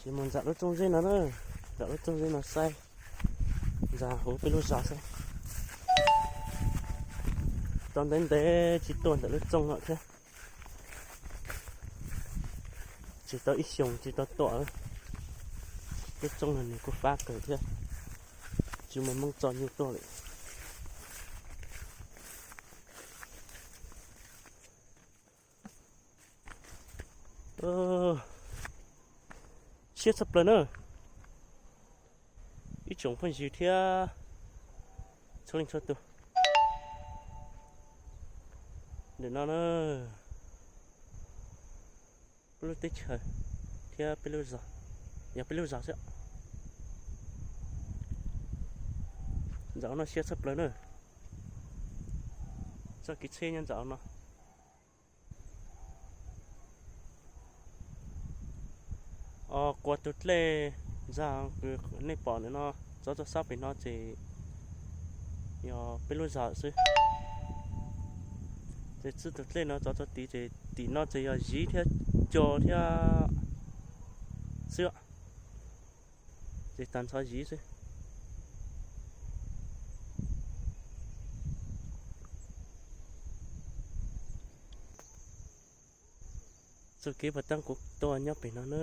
Mus nram lub txooj zeb no na, nram lub txooj zeb no saib, ntsa huv peb lub zos xwb. Tau ntev ntev tsis tuaj ntawm lub txooj no thiab. Tsis tau ib xyoos tsis tau tuaj. Lub txooj no nws kuj fab kawg thiab, tsis muaj Hmoob txo nyuj tuaj li. Siab tshaj plaws na, ib tsoom phooj ywg thiab txhua leej txhua tus. Ntawm no na, peb lub teb chaws thiab peb lub zos, yog peb lub zos xwb. Ntawm no siab tshaj plaws na, txoj kev tsheb nyob ntawm no. Os, quas tus dlej ntag, nej pom ntawm no, txov txoj sab pem no ces yog peb lub zos xwb. Ces txij tus dlej no txov txoj tid ces tim no ces yog Ziv thiab Co thiab xwb, ces tag nrho Ziv xwb. Txoj kev puag ta kuv tuaj nyob pem no na,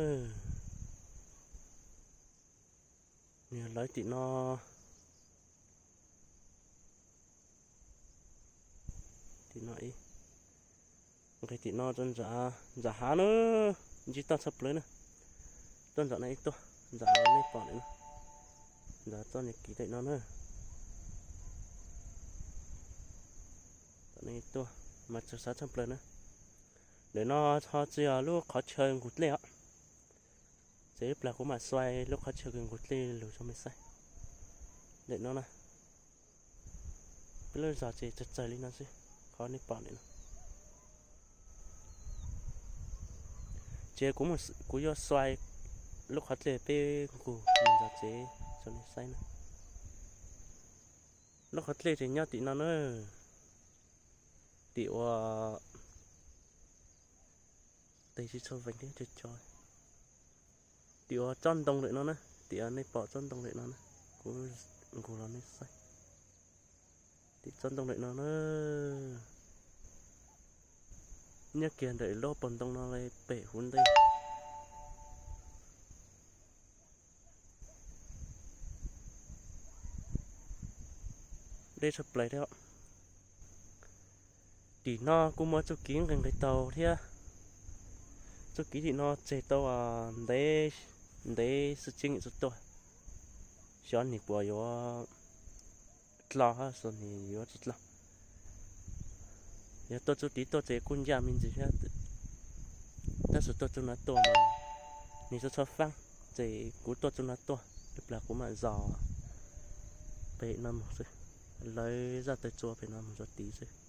nws lawv tim no, tim no ib, nqis tim no rau ntawm, ntawm hav na, ntsib toj tshaj plaws na. Tuaj ntawm no ib tuaj, ntawm nej pom ntawm no, ntawm txoj niag kiv ntawm no na. Ntawm no ib tuaj mas txawv xav tshaj plaws na. Ntawm no ho tsis yog lub qhov chaw nqus dlej os, ces ib plag kuv mam xuas lub qhov chaw nqus dlej lug rau mej saib. Ntawm no na, peb lub zos ces txawg txawg li no xwb, qhov nej pom ntawm no. Ces kuv yuav xuas lub qhov dlej peb nqus mus ntawm tsev rau nej saib na. Lub qhov dlej ces nyob tim no na, tim uas tes tsis tshua vees thiab co co, tim uas tsob ntoo lawm no na, tim uas nej pom tsob ntoo lawm no na, kuv nqus los nej saib. Tim tsob ntoo lawm no na, nyob kiag ntawm lub pas ntoo no li pem hauv ntej. Deb tshaj plaws thiab. Tim no kuj muaj txuj kev nqis nqis taug thiab. Txuj kev tim no tseg tau ntev, ntev xwb tseeb txhua tuaj, xyov nws puas yuav dlhau hab xyov nws yuav tsis dlhau. Yog tuaj txuj tid tuaj ces kuj ncaj me ntsis thiab, tab sis tuaj txuj no tuaj mas nws txhob txhob faab, ces kuv tuaj txuj no tuaj, ib plag kuv mam zos pem no mus xwb, lawv zaj taw tsua pem no mus txuj tid xwb.